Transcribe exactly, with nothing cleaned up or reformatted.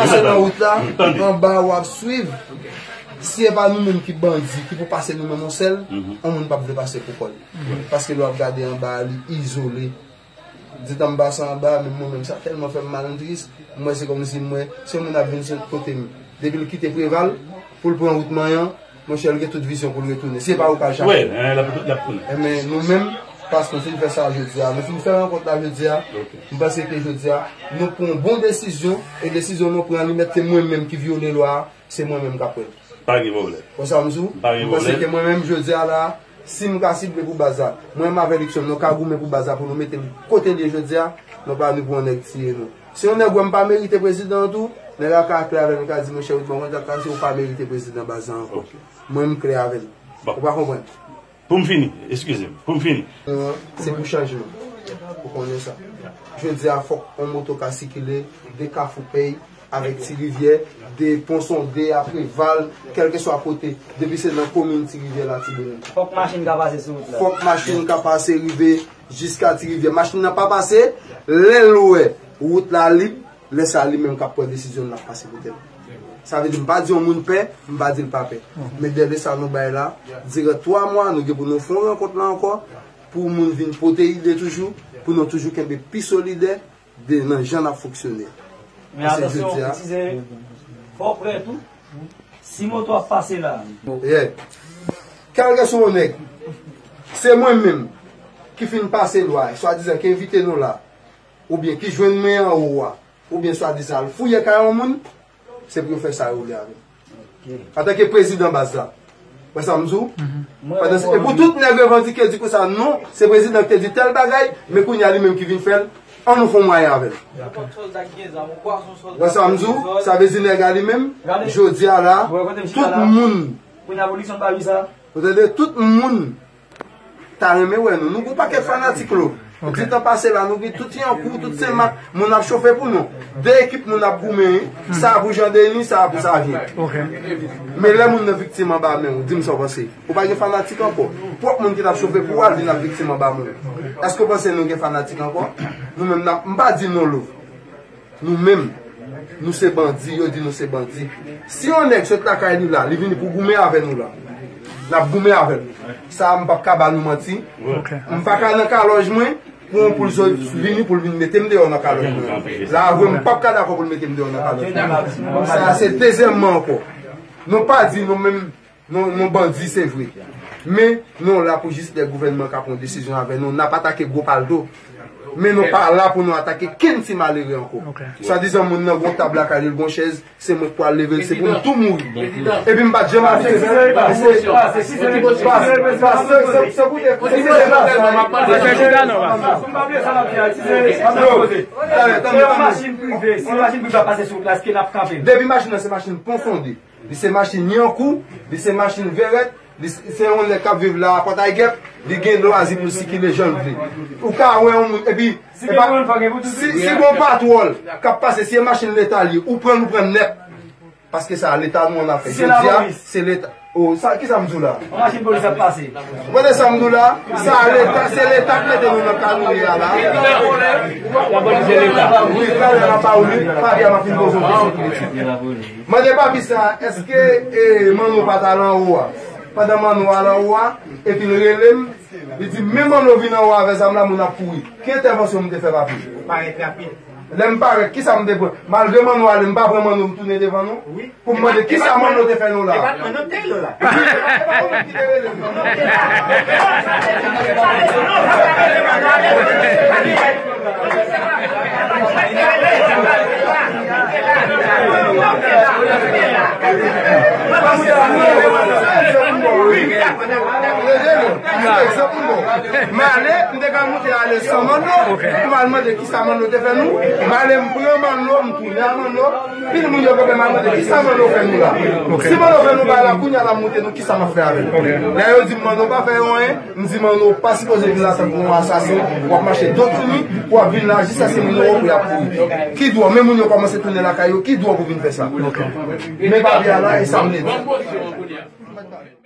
pase nan wout la, anba w ap swiv. Si e pa nou menm ki bandi, ki pou pase nou menm yon sèl, yon moun p ap vle pase pou kò l. Paske lè w ap gade anba a, li izole. Di tanm pase anba, menm mwen menm, sa tèlman fè m mal, m tris. M wè se kòmsi m wè se yon moun ap vin sot kote m. Depi l kite Preval pou l pran wout Manyan, monchè, l gen tout vizyon pou l retounen. Si e pa ou k al chache l. Wi, l ap tounen. Enben, nou menm, paske nou fin fè sa jodi a, nou fin fè rankont la jodi a, m panse ke jodi a, nou pran yon bon desizyon, e desizyon nou pran an, li mèt se mwen menm ki vyole lwa a, se mwen menm k ap pran l. Pa gen pwoblèm. Konsa m sou. Pa gen pwoblèm. M panse ke mwen menm jodi a la, si m ka sible pou baz la, mwen menm avèk Luckson, nou ka goumen pou baz la pou nou mete l kote l ye jodi a, non pa nou pou yon nèg tiye nou. Si yon nèg wè m pa merite prezidan an tou, nèg la ka klè avè m, li ka di, monchè, Ritmo, konn sa k pase, ou pa merite prezidan baz la ankò. Mwen m klè avè l. Ou pa konprann? Pou m fini, eskize m, pou m fini. Se pou chanjman. Ou konnen sa. Jodi a, fòk yon moto ka sikile de Kafou Pèy avèk Ti Rivyè, de Pon Sonde a Preval, kèlkeswa kote, depi se nan komin Ti Rivyè, Latibonit. Fòk machin ka pase sou wout la. Fòk machin ka pase rive jiska Ti Rivyè. Machin nan pa pase, lè l wè wout la lib, lè sa a li menm k ap pran desizyon l, l ap pase pou tèt li. Sa vle di, m pa di yon moun pè, m pa di l pa pè. Men dèyè de sa nou bay la, diran twa mwa, nou gen pou nou fè yon rankont la ankò, pou moun vin pote ide toujou, pou nou toujou kenbe pi solidè de nan jan n ap fonksyone. Men atansyon, Ti Zere, fò w prè tou. Si moto ap pase la. Yeah. Kèlkeswa yon nèg, se mwen menm ki fin pase lwa, swadizan ki envite nou la, oubyen ki jwenn mwen anwo a, oubyen swadizan al fouye kay yon moun, se pou yo fè sa yo vle avè m. Antanke prezidan baz la. Wè sa m di w? Pandan se, e pou tout nèg revandike di konsa, non, se prezidan ki te di tèl bagay, men kounye a li menm ki vin fè l, an nou fè yon mwayen avè l. Wè sa m di w? Sa vle di nèg a li menm, jodi a la, tout moun, ou tande, tout moun ta renmen wè nou. Nou gon pakèt fanatik lo. Di tan pase la, nou gen tout Yankou, tout Senmak, moun ap chofe pou nou. De ekip moun ap goumen, wi. Sa pou Jan Deni, sa pou Savyen. Men lè moun nan viktim anba men w, di m sa w panse. Ou pa gen fanatik ankò. Pwòp moun ki t ap chofe pou w al vin ap viktim anba men w. Èske w panse nou gen fanatik ankò? Nou menm n ap, m pa di non lo. Nou menm, nou se bandi, yo di nou se bandi. Si yon nèg sot lakay li la, li vini pou goumen avè nou la, n ap goumen avè l. Sa a, m p ap ka ba nou manti. M pa ka nan kalòj mwen pou yon poul sot vini pou l vin mete m deyò nan kalòj mwen. La a vre, m p ap ka dakò pou l mete m deyò nan kalòj mwen. Sa a se dezyèmman ankò. Nou pa di nou menm, nou, nou bandi, se vre. Men, nou la pou jis lè gouvènman ka pran desizyon avè nou. N ap atake gwo palto. Men nou pa la pou nou atake kenn ti malere ankò. Swadizan moun nan gon tab lakay li, l gon chèz, se mwen k pral leve l, se pou m tou mouri. Epi m pa t janm atake. Depi machin nan se machin Pon Sonde. Li se machin Yankou, li se machin Vèrèt, li se, se yon nèg k ap viv la, Pòtay Gèp, li gen lwazi pou l sikile jan l vle. Ou ka wè yon moun, epi, si, si gon patwòl k ap pase, si e machin Leta l ye, ou pran l, ou pran l nèt. Paske sa, Leta nou an ap fè. Jodi a, se Leta. O, sa, kisa m di w la? Yon machin polis ap pase. Ou konnen sa m di w la? Sa, Leta, se Leta k mete nou nan ka nou ye a la. Wi, talè la pa ou li, pa byen, m ap fin poze yon kesyon pou li. Mande papi sa, èske, e, Manno pa t al anwo a? Pandan Manno al anwo a, epi l rele m, li di, men Manno vin anwo avè zam la, moun ap kouri. Ki entèvansyon m te fè, papi? Parèt rapid. Lè m parèt, kisa m te pran? Malgre Manno ale, m pa pran Manno, m tounen devan nou. Wi. Pou m mande kisa Manno te fè nou la. E pa t Manno ki te rele w la. Wi, e pa Manno ki te rele m. M ale, m te ka moute ale san Manno, pou m al mande kisa Manno te fè nou. M ale, m pran Manno, m tounen a Manno. Pil moun yo kanpe, m al mande kisa Manno fè nou la. Si Manno fè nou bagay la, kounye a la m moute nou kisa m ap fè avè l. Lè yo di m Manno pa fè yo anyen, m di Manno pa sipoze vin la tankou yon asasen, w ap mache do touni, w ap vin la jiskaske moun yo wè w pou y ap kouri. Ki dwa, men moun yo kòmanse tounen lakay yo, ki dwa pou vin fè sa? Men papye a la, e sa m vle di.